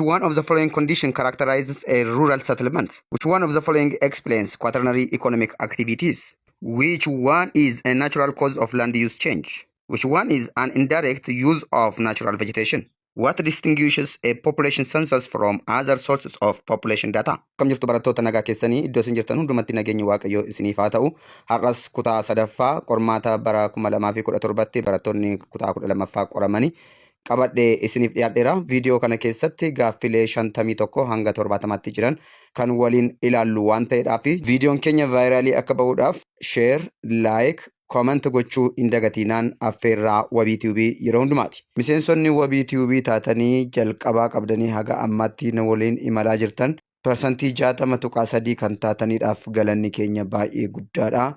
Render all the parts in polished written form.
Which one of the following condition characterizes a rural settlement? Which one of the following explains quaternary economic activities? Which one is a natural cause of land use change? Which one is an indirect use of natural vegetation? What distinguishes a population census from other sources of population data? Kam jirtu barattoota nagaa keessanii iddoo isin jirtan hundumatti nageenyi waaqayyoo isiniif haa ta'u. Har'as kutaa sadaffaa qormaata bara 2017tti barattoonni kutaa 12ffaa qoramanii qabadhee isiniif dhiyaadheera. Viidiyoo kana keessatti gaaffilee 51 hanga 70tti jiran kan waliin ilaallu waan ta'eedhaaf viidiyoon keenya vaayiraalii akka ba'uudhaaf share, like, comment gochuu hin dagatinaan affeerraa Wabii TV yeroo hundumaati. Miseensonni Wabii TV taatanii jalqabaa qabdanii haga ammaatti na waliin imalaa jirtan parsantii 60.3 kan taataniidhaaf galanni keenya baay'ee guddaadha.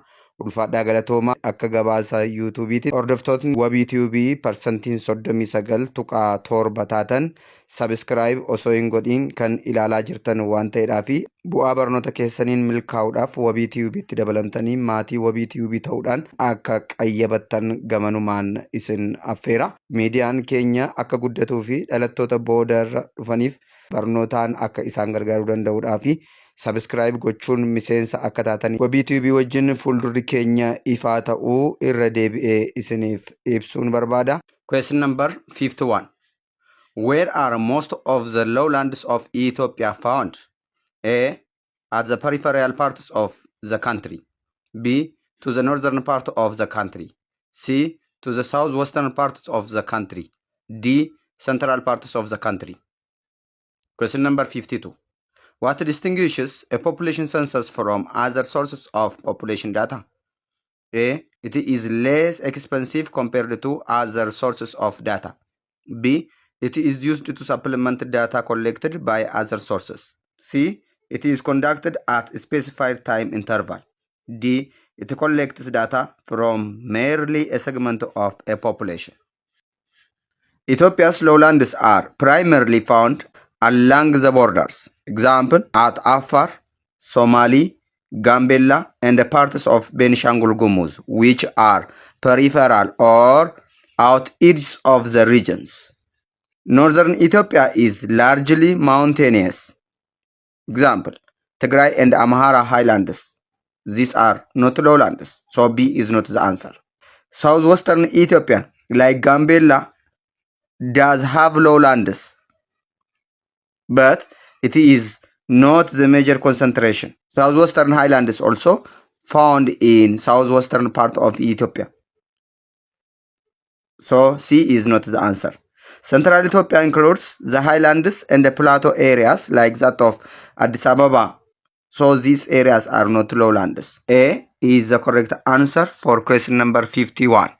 Ulfaadhaa galatooma akka gabaasa YouTube'tti hordoftootni Wabii TV parsantiin 39.7 taatan subscribe osoo hin godhin kan ilaalaa jirtan waan ta'eedhaaf bu'aa barnoota keessaniin milkaa'uudhaaf Wabii TV'tti dabalamtanii maatii Wabii TV ta'uudhaan akka qayyabattan gamanumaan isin affeera. Miidiyaan keenya akka guddatuu fi dhalattoota boodarra dhufaniif barnootaan akka isaan gargaaruu danda'uudhaaf subscribe gochuun miseensa akka taatanii Wabii TV wajjin fuuldurri keenya ifaa ta'uu irra deebi'ee isiniif ibsuun barbaada. Question number 51. Where are most of the lowlands of Ethiopia found? A. At the peripheral parts of the country. B. To the northern part of the country. C. To the southwestern parts of the country. D. Central parts of the country. Question number 52. What distinguishes a population census from other sources of population data? A. It is less expensive compared to other sources of data. B. It is used to supplement data collected by other sources. C. It is conducted at a specified time interval. D. It collects data from merely a segment of a population. Ethiopia's lowlands are primarily found along the borders. Example, at Afar, Somali, Gambella, and the parts of Benishangul Gumuz, which are peripheral or out edges of the regions. Northern Ethiopia is largely mountainous. Example, Tigray and Amhara highlands. These are not lowlands, so B is not the answer. Southwestern Ethiopia, like Gambella, does have lowlands, but it is not the major concentration. Southwestern highlands also found in southwestern part of Ethiopia. So C is not the answer. Central Ethiopia includes the highlands and the plateau areas like that of Addis Ababa. So these areas are not lowlands. A is the correct answer for question number 51.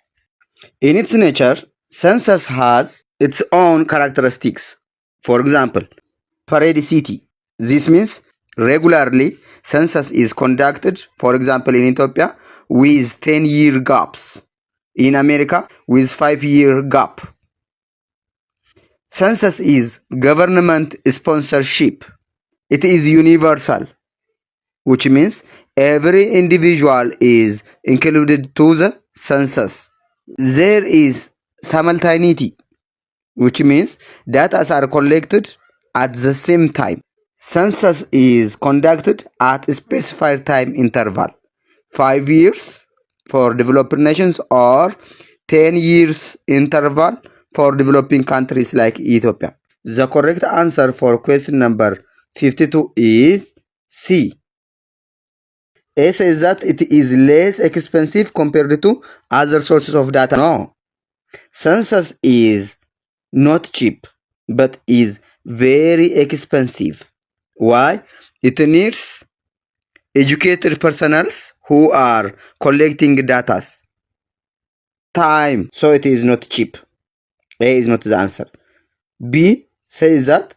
In its nature, census has its own characteristics. For example, periodicity. This means regularly census is conducted, for example in Ethiopia, with 10-year gaps. In America, with 5-year gap. Census is government sponsorship. It is universal, which means every individual is included to the census. There is simultaneity, which means data are collected at the same time. Census is conducted at a specified time interval, 5 years for developed nations or 10 years interval for developing countries like Ethiopia. The correct answer for question number 52 is C. A says that it is less expensive compared to other sources of data. No. Census is not cheap, but is very expensive. Why? It needs educated personnel who are collecting data. Time. So it is not cheap. A is not the answer. B says that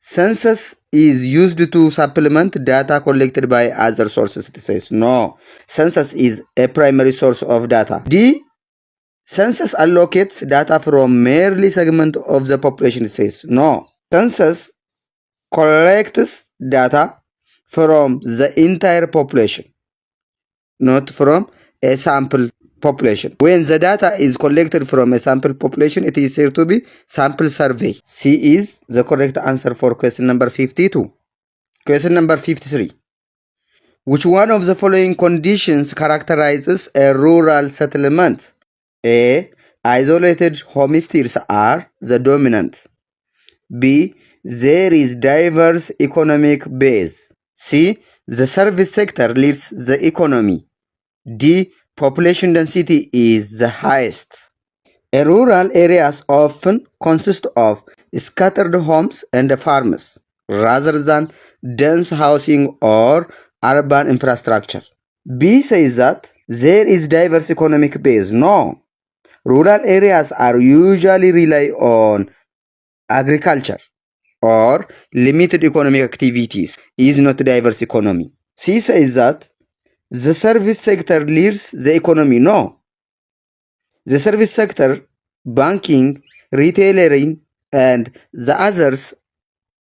census is used to supplement data collected by other sources. It says no. Census is a primary source of data. D. Census allocates data from merely segment of the population. It says no. Census collects data from the entire population, not from a sample population. When the data is collected from a sample population, it is said to be sample survey. C is the correct answer for question number 52. Question number 53. Which one of the following conditions characterizes a rural settlement? A. Isolated homesteads are the dominant. B. There is diverse economic base. C. The service sector leads the economy. D. Population density is the highest. A rural areas often consist of scattered homes and farms rather than dense housing or urban infrastructure. B says that there is diverse economic base. No. Rural areas are usually rely on agriculture or limited economic activities. Is not diverse economy. C says that the service sector leads the economy. No. The service sector, banking, retailing, and the others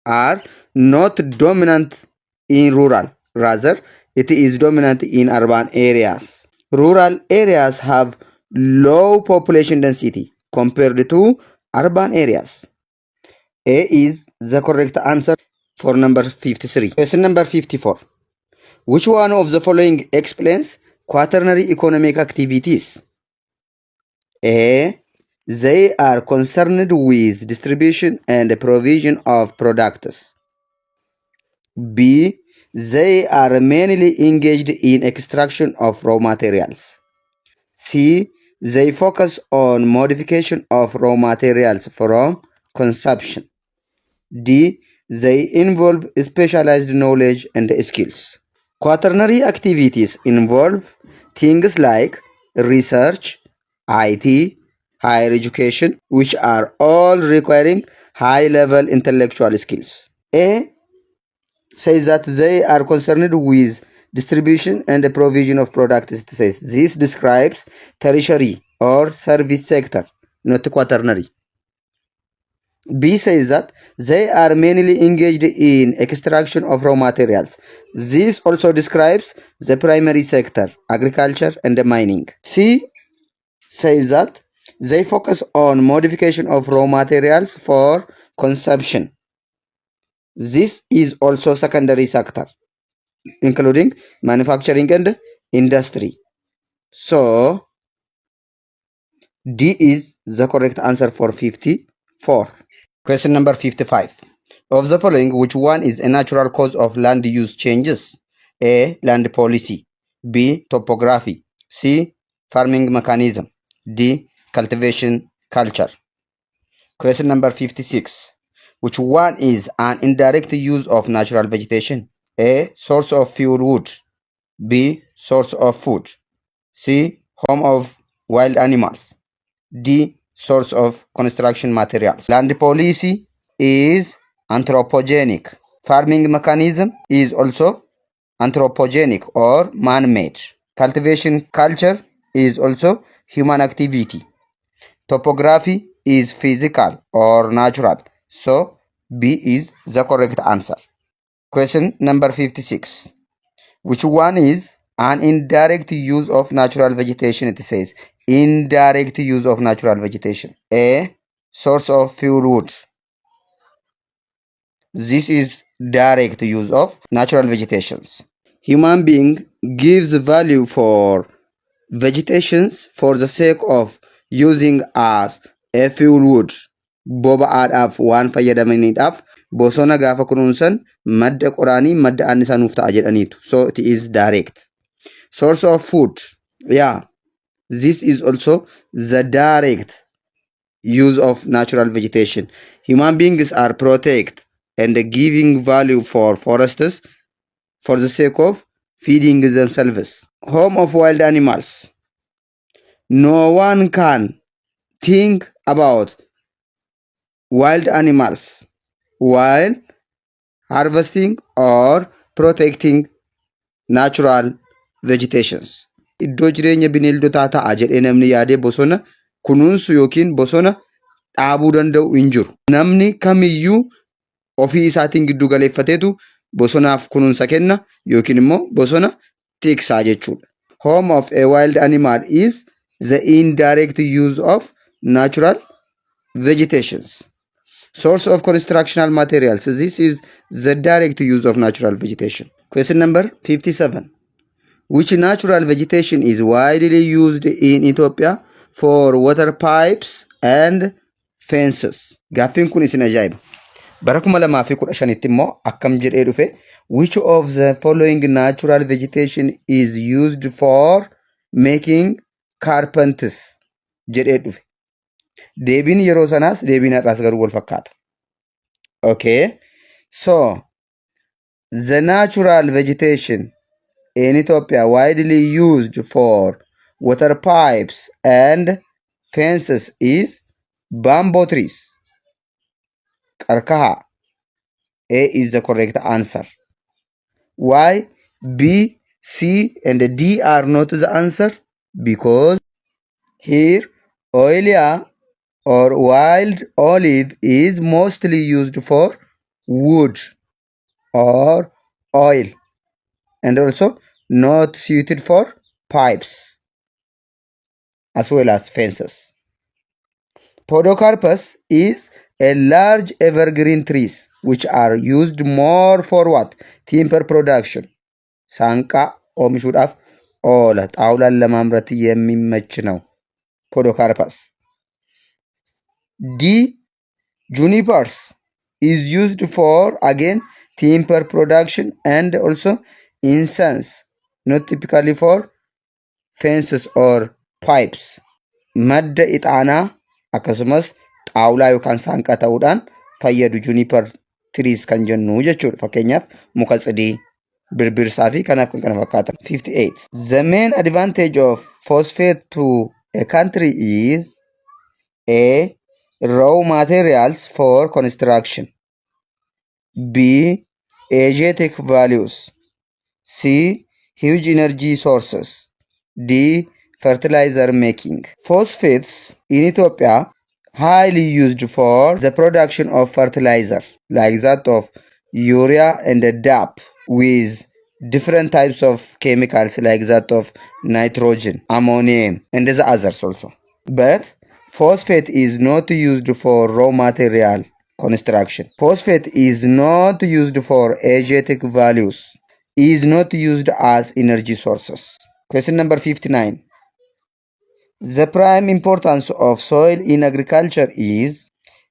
are not dominant in rural. Rather, it is dominant in urban areas. Rural areas have low population density compared to urban areas. A is the correct answer for number 53. Question number 54. Which one of the following explains quaternary economic activities? A. They are concerned with distribution and provision of products. B. They are mainly engaged in extraction of raw materials. C. They focus on modification of raw materials from consumption. D. They involve specialized knowledge and skills. Quaternary activities involve things like research, IT, higher education, which are all requiring high-level intellectual skills. A says that they are concerned with distribution and the provision of products. It says this describes tertiary or service sector, not quaternary. B says that they are mainly engaged in extraction of raw materials. This also describes the primary sector, agriculture and mining. C says that they focus on modification of raw materials for consumption. This is also secondary sector, including manufacturing and industry. So, D is the correct answer for 54. Question number 55. Of the following, which one is a natural cause of land use changes? A. Land policy. B. Topography. C. Farming mechanism. D. Cultivation culture. Question number 56. Which one is an indirect use of natural vegetation? A. Source of fuel wood. B. Source of food. C. Home of wild animals. D. Source of construction materials. Land policy is anthropogenic. Farming mechanism is also anthropogenic or man-made. Cultivation culture is also human activity. Topography is physical or natural. So B is the correct answer. Question number 56. Which one is an indirect use of natural vegetation? It says indirect use of natural vegetation. A. Source of fuel wood. This is direct use of natural vegetations. Human being gives value for vegetations for the sake of using as a fuel wood. Boba'aadhaaf waan fayyadamaniidhaaf bosona gaafa kunuunsan madda qoraanii madda annisaa nuuf ta'a jedhaniitu. So it is direct. Source of food. Yeah. This is also the direct use of natural vegetation. Human beings are protected and giving value for forests for the sake of feeding themselves. Home of wild animals. No one can think about wild animals while harvesting or protecting natural vegetations. Iddoo jireenya bineeldotaa ta'a jedhee namni yaadee bosona kunuunsu yookiin bosona dhaabuu danda'u hin jiru. Namni kamiyyuu ofii isaatiin giddu galeeffateetu bosonaaf kunuunsa kenna yookiin immoo bosona tiksaa jechuudha. Home of a wild animal is the indirect use of natural vegetations. Source of constructional materials. This is the direct use of natural vegetation. Question number 57. Which natural vegetation is widely used in Ethiopia for water pipes and fences? Gaaffiin kun isin ajaa'iba. Bara 2015 immoo akkam jedhee dhufe which of the following natural vegetation is used for making carpenters jedhee dhufe. Deebiin yeroo sanaas deebiin har'aas garuu wal fakkaata. Okay. So the natural vegetation in Ethiopia widely used for water pipes and fences is bamboo trees. Qarqaha. A is the correct answer. Why B, C and D are not the answer? Because here oilia or wild olive is mostly used for wood or oil and also not suited for pipes as well as fences. Podocarpus is a large evergreen trees which are used more for what? Timber production. Saanqaa oomishuudhaaf oola. Xaawulaan lamaamratti የሚመች ነው. Podocarpus. D. Junipers is used for again timber production and also incense, not typically for fences or pipes. Madda ixaanaa akkasumas xaawulaa yookaan saanqaa ta'uudhaan fayyadu juniper trees kan jennu jechuudha. Fakkeenyaaf muka cidii, birbirsaa fi kanaaf kan kana fakkaatan. 58. The main advantage of phosphate to a country is A. Raw materials for construction. B. Energetic values. C. Huge energy sources. D. Fertilizer making. Phosphates in Ethiopia highly used for the production of fertilizer like that of urea and DAP with different types of chemicals like that of nitrogen, ammonium and the others also. But phosphate is not used for raw material construction. Phosphate is not used for energetic values. Is not used as energy sources. Question number 59. The prime importance of soil in agriculture is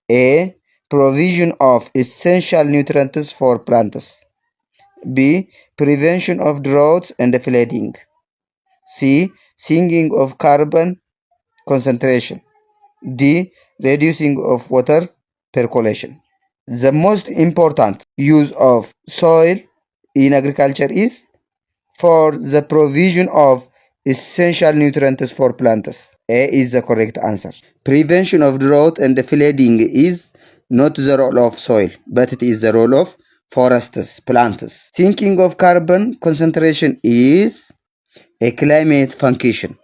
A. Provision of essential nutrients for plants. B. Prevention of droughts and flooding. C. Sinking of carbon concentration. D. Reducing of water percolation. The most important use of soil in agriculture is for the provision of essential nutrients for plants. A is the correct answer. Prevention of drought and flooding is not the role of soil, but it is the role of forests, plants. Sinking of carbon concentration is a climate function,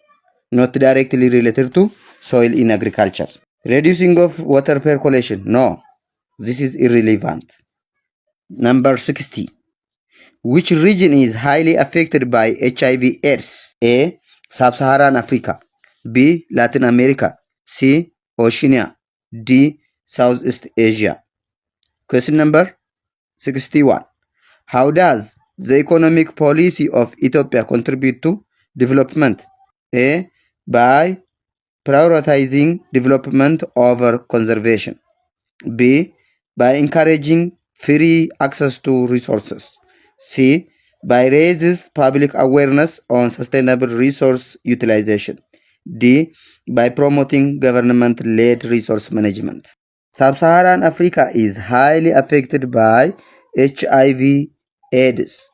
not directly related to soil in agriculture. Reducing of water percolation, no, this is irrelevant. Number 60. Which region is highly affected by HIV/AIDS? A. Sub-Saharan Africa. B. Latin America. C. Oceania. D. Southeast Asia. Question number 61. How does the economic policy of Ethiopia contribute to development? A. By prioritizing development over conservation. B. By encouraging free access to resources. C. By raises public awareness on sustainable resource utilization. D. By promoting government-led resource management. Sub-Saharan Africa is highly affected by HIV/AIDS.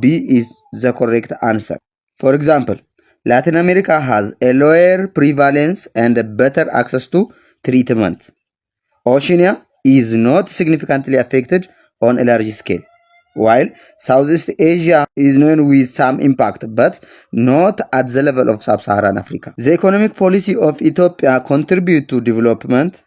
B is the correct answer. For example, Latin America has a lower prevalence and better access to treatment. Oceania is not significantly affected on a large scale, while Southeast Asia is known with some impact but not at the level of Sub-Saharan Africa. The economic policy of Ethiopia contributes to development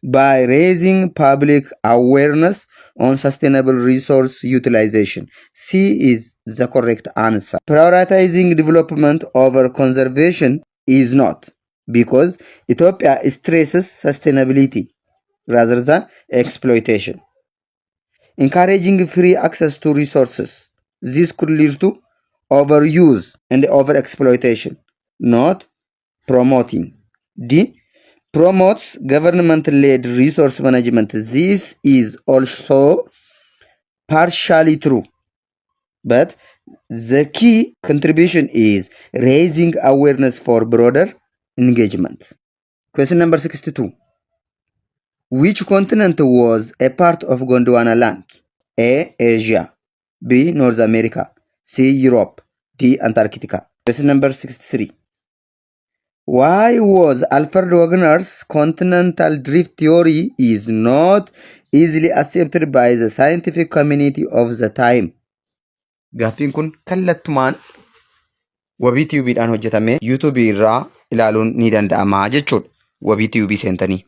by raising public awareness on sustainable resource utilization. C is the correct answer. Prioritizing development over conservation is not, because Ethiopia stresses sustainability rather than exploitation. Encouraging free access to resources. This could lead to overuse and overexploitation, not promoting. D. Promotes government-led resource management. This is also partially true, but the key contribution is raising awareness for broader engagement. Question number 62. Which continent was a part of Gondwana land? A. Asia. B. North America. C. Europe. D. Antarctica. Question number 63. Why was Alfred Wegener's continental drift theory is not easily accepted by the scientific community of the time? Gaaffiin kun kallattumaan wabii tiyuubiidhaan hojjetame yuutuubii irraa ilaaluun ni danda'ama jechuudha. Wabii tiyuubii seentanii.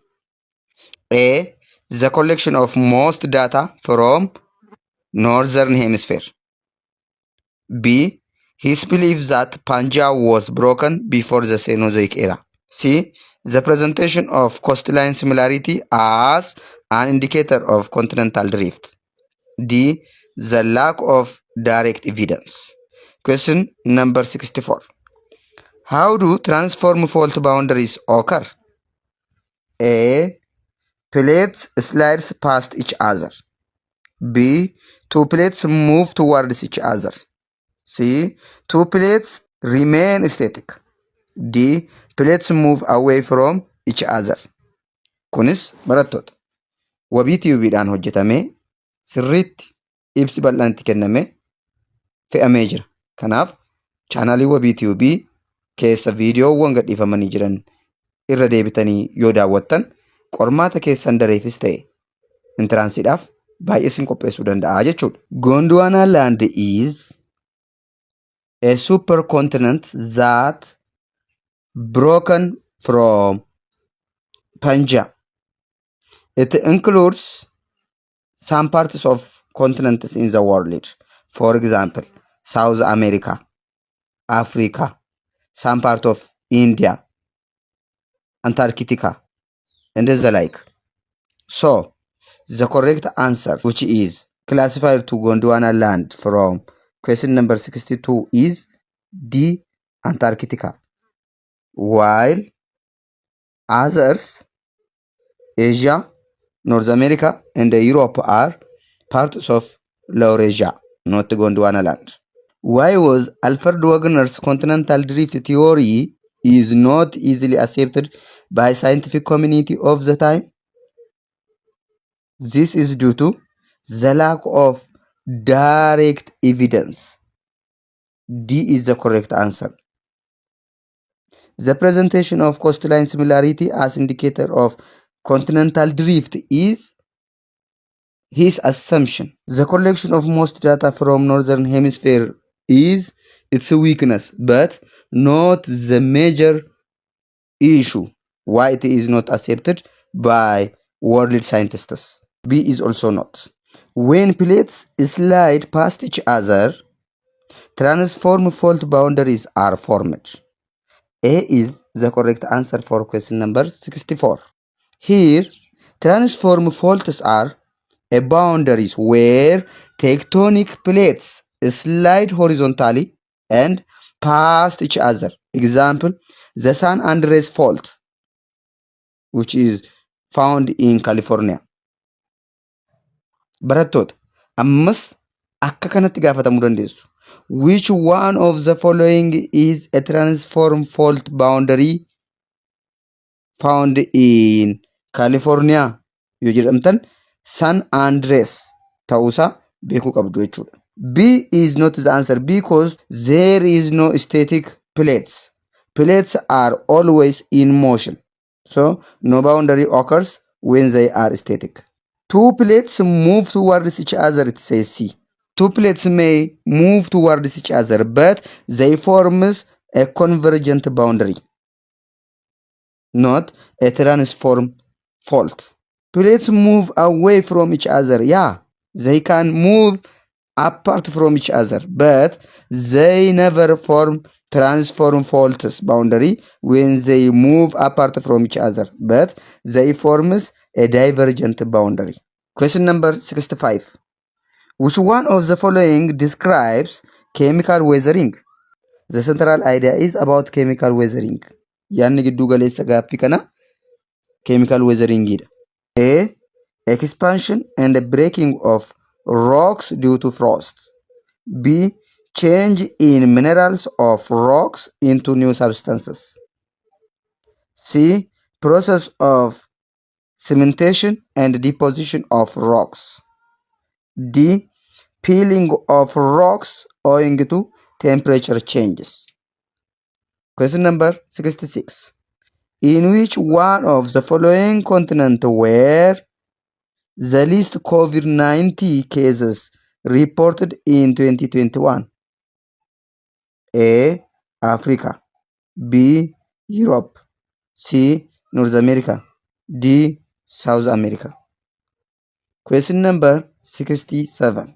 A. The collection of most data from Northern Hemisphere. B. His belief that Pangaea was broken before the Cenozoic era. C. The presentation of coastline similarity as an indicator of continental drift. D. The lack of direct evidence. Question number 64. How do transform fault boundaries occur? A. Plates slides past each other. B. Two plates move towards each other. C. Two plates remain static. D. Plates move away from each other. Kunis barattoota wabii tiyuubiidhaan hojjetamee sirriitti ibsi bal'aan itti kenname fe'amee jira. Kanaaf chaanaalii wabii tiyuubii keessa viidiyoowwan gadhiifamanii jiran irra deebitanii yoo daawwattan qormaata keessan dareefis ta'e intiraansiidhaaf baay'ee sin qopheessuu danda'a jechuudha. Gondwana land is a supercontinent that broken from Pangaea. It includes some parts of continents in the world. For example, South America, Africa, some part of India, Antarctica, and the like. So, the correct answer, which is classified to Gondwana land from question number 62, is D. Antarctica, while others, Asia, North America, and Europe are parts of Laurasia, not Gondwana land. Why was Alfred Wegener's continental drift theory is not easily accepted by scientific community of the time? This is due to the lack of direct evidence. D is the correct answer. The presentation of coastline similarity as indicator of continental drift is his assumption. The collection of most data from Northern Hemisphere is its weakness, but not the major issue why it is not accepted by world scientists. B is also not. When plates slide past each other, transform fault boundaries are formed. A is the correct answer for question number 64. Here, transform faults are a boundaries where tectonic plates slide horizontally and past each other. Example, the San Andreas Fault, which is found in California. Barattoota, ammas akka kanatti gaafatamuu dandeessu. Which one of the following is a transform fault boundary found in California? Yoo jedhamtan San Andreas ta'uusaa beekuu qabdu jechuudha. B is not the answer because there is no static plates. Plates are always in motion, so no boundary occurs when they are static. Two plates move towards each other, it says C. Two plates may move towards each other, but they form a convergent boundary, not a transform fault. Plates move away from each other. Yeah, they can move apart from each other, but they never transform faults boundary when they move apart from each other, but they forms a divergent boundary. Question number 65. Which one of the following describes chemical weathering? The central idea is about chemical weathering. Yaanni giddu galeessa gaaffii kana chemical weathering idha. A. Expansion and breaking of rocks due to frost. B. Change in minerals of rocks into new substances. C. Process of cementation and deposition of rocks. D. Peeling of rocks owing to temperature changes. Question number 66. In which one of the following continents were the least COVID-19 cases reported in 2021? A. Africa. B. Europe. C. North America. D. South America. Question number 67.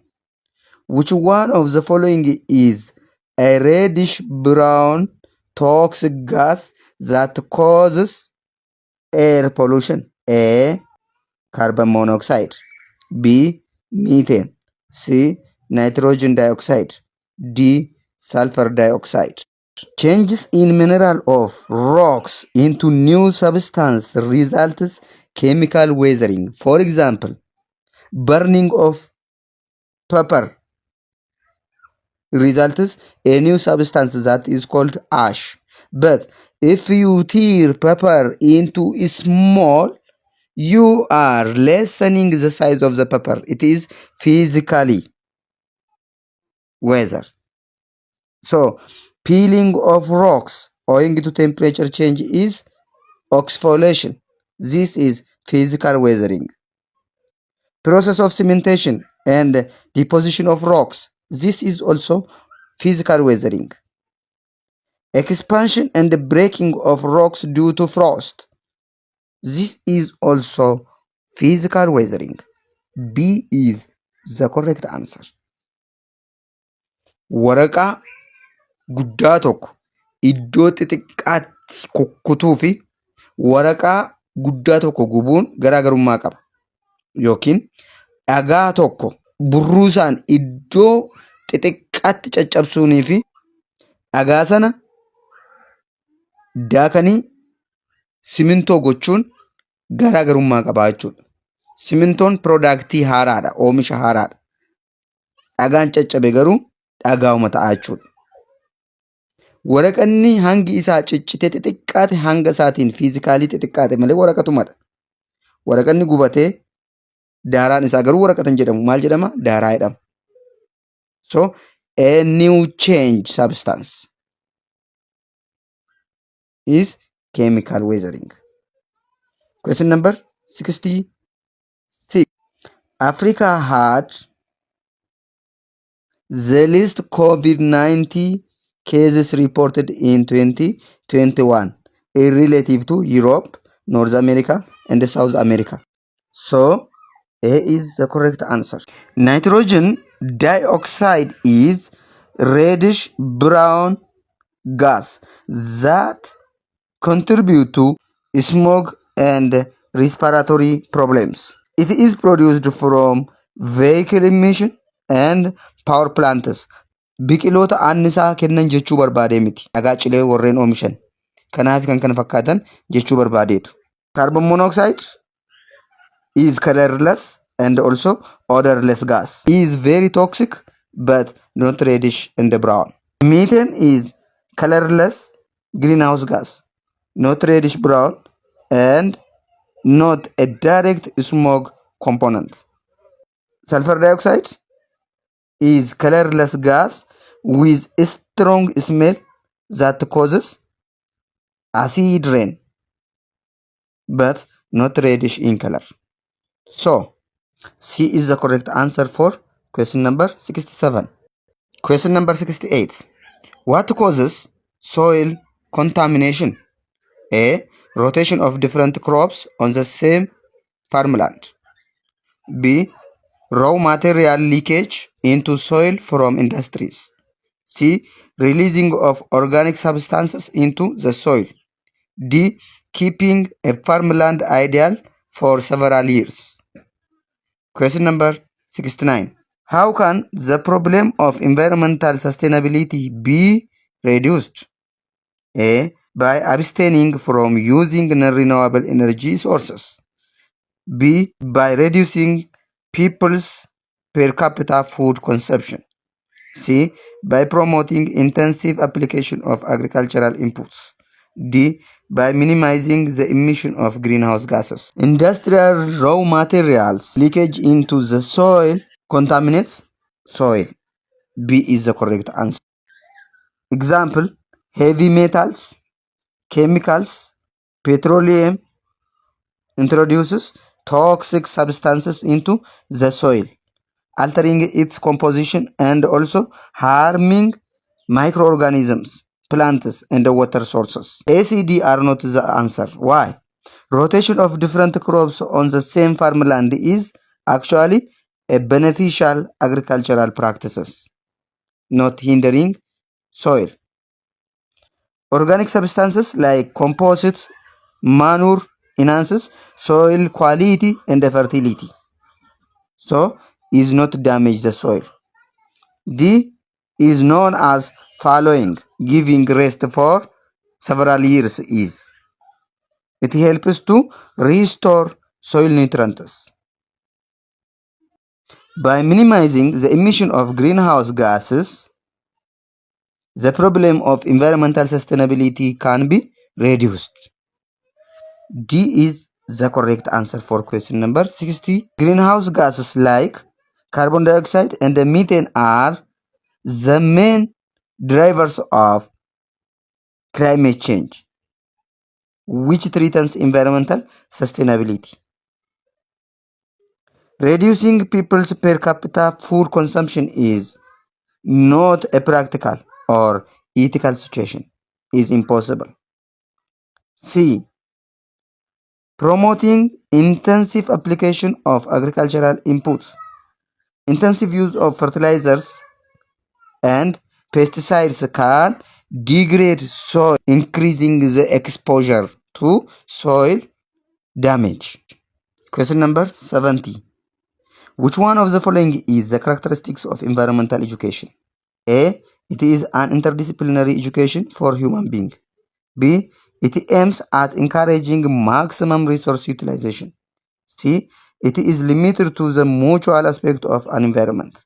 Which one of the following is a reddish brown toxic gas that causes air pollution? A. Carbon monoxide. B. Methane. C. Nitrogen dioxide. D. Sulfur dioxide. Changes in mineral of rocks into new substance results chemical weathering. For example, burning of pepper results a new substance that is called ash. But if you tear pepper into small, you are lessening the size of the pepper. It is physically weather. So peeling of rocks owing to temperature change is exfoliation. This is physical weathering. Process of cementation and deposition of rocks. This is also physical weathering. Expansion and breaking of rocks due to frost. This is also physical weathering. B is the correct answer. Waraqaa guddaa tokko iddoo xixiqqaatti kukkutuu fi waraqaa guddaa tokko gubuun garaagarummaa qaba. Yookiin dhagaa tokko burruusaan iddoo xixiqqaatti caccabsuunii fi dhagaa sana daakanii simintoo gochuun garaagarummaa qaba jechuudha. Simintoon piroodaaktii haaraadha, oomisha haaraadha. Dhagaan caccabe garuu dhagaa'uma ta'a jechuudha. Waraqanni hangi isaa ciccitee xixiqqaate hanga isaatiin fiizikaalii xixiqqaate malee waraqatumadha. Waraqanni gubatee daaraan isaa garuu waraqata hin jedhamu. Maal jedhama? Daaraa jedhama. So a new change substance is chemical weathering. Question number 66. Africa had the least COVID-19 cases reported in 2021 in relative to Europe, North America, and South America. So A is the correct answer. Nitrogen dioxide is reddish brown gas that contribute to smoke and respiratory problems. It is produced from vehicle emission and power plants. Biqiloota annisaa kennan jechuu barbaadee miti. Dhagaa cilee warreen oomishan. Kanaaf kan kana fakkaatan jechuu barbaadeetu. Carbon monoxide is colorless and also odorless gas. It is very toxic but not reddish and brown. Methane is colorless greenhouse gas, not reddish brown and not a direct smoke component. Sulfur dioxide is colorless gas with a strong smell that causes acid rain but not reddish in color. So C is the correct answer for question number 67. Question number 68. What causes soil contamination? A. Rotation of different crops on the same farmland. B. raw material leakage into soil from industries. C. Releasing of organic substances into the soil. D. Keeping a farmland ideal for several years. Question number 69. How can the problem of environmental sustainability be reduced? A. By abstaining from using non-renewable energy sources. B. By reducing people's per capita food consumption. C. By promoting intensive application of agricultural inputs. D. By minimizing the emission of greenhouse gases. Industrial raw materials leakage into the soil contaminates soil. B is the correct answer. Example: heavy metals, chemicals, petroleum introduces toxic substances into the soil, altering its composition and also harming microorganisms, plants, and water sources. A, C, D are not the answer. Why? Rotation of different crops on the same farmland is actually a beneficial agricultural practices, not hindering soil. Organic substances like composites, manure enhances soil quality and fertility, so is not damage the soil. D is known as following, giving rest for several years is. It helps to restore soil nutrients. By minimizing the emission of greenhouse gases, the problem of environmental sustainability can be reduced. D is the correct answer for question number 60. Greenhouse gases like carbon dioxide and methane are the main drivers of climate change, which threatens environmental sustainability. Reducing people's per capita food consumption is not a practical or ethical situation, is impossible. C. Promoting intensive application of agricultural inputs. Intensive use of fertilizers and pesticides can degrade soil, increasing the exposure to soil damage. Question number 70. Which one of the following is the characteristics of environmental education? A. It is an interdisciplinary education for human being. B. It aims at encouraging maximum resource utilization. C. It is limited to the mutual aspect of an environment.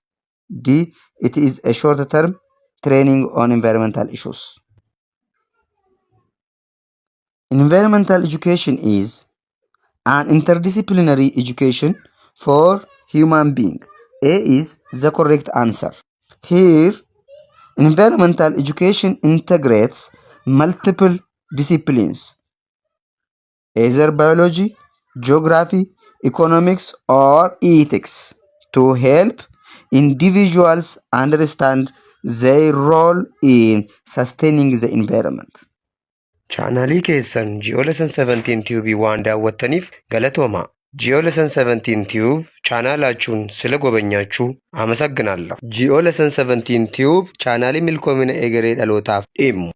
D. It is a short-term training on environmental issues. Environmental education is an interdisciplinary education for human being. A is the correct answer. Here, environmental education integrates multiple disciplines, either biology, geography, economics, or ethics, to help individuals understand their role in sustaining the environment. chaanalii keessan Geolesson 17 Tube waan daawwattaniif galatooma. Geolesson 17 Tube chaanaalachuun sila gobanyaachuu አመሰግናለሁ። Geolesson 17 Tube chaanaalii milkoomina egeree dhalootaaf dhimmu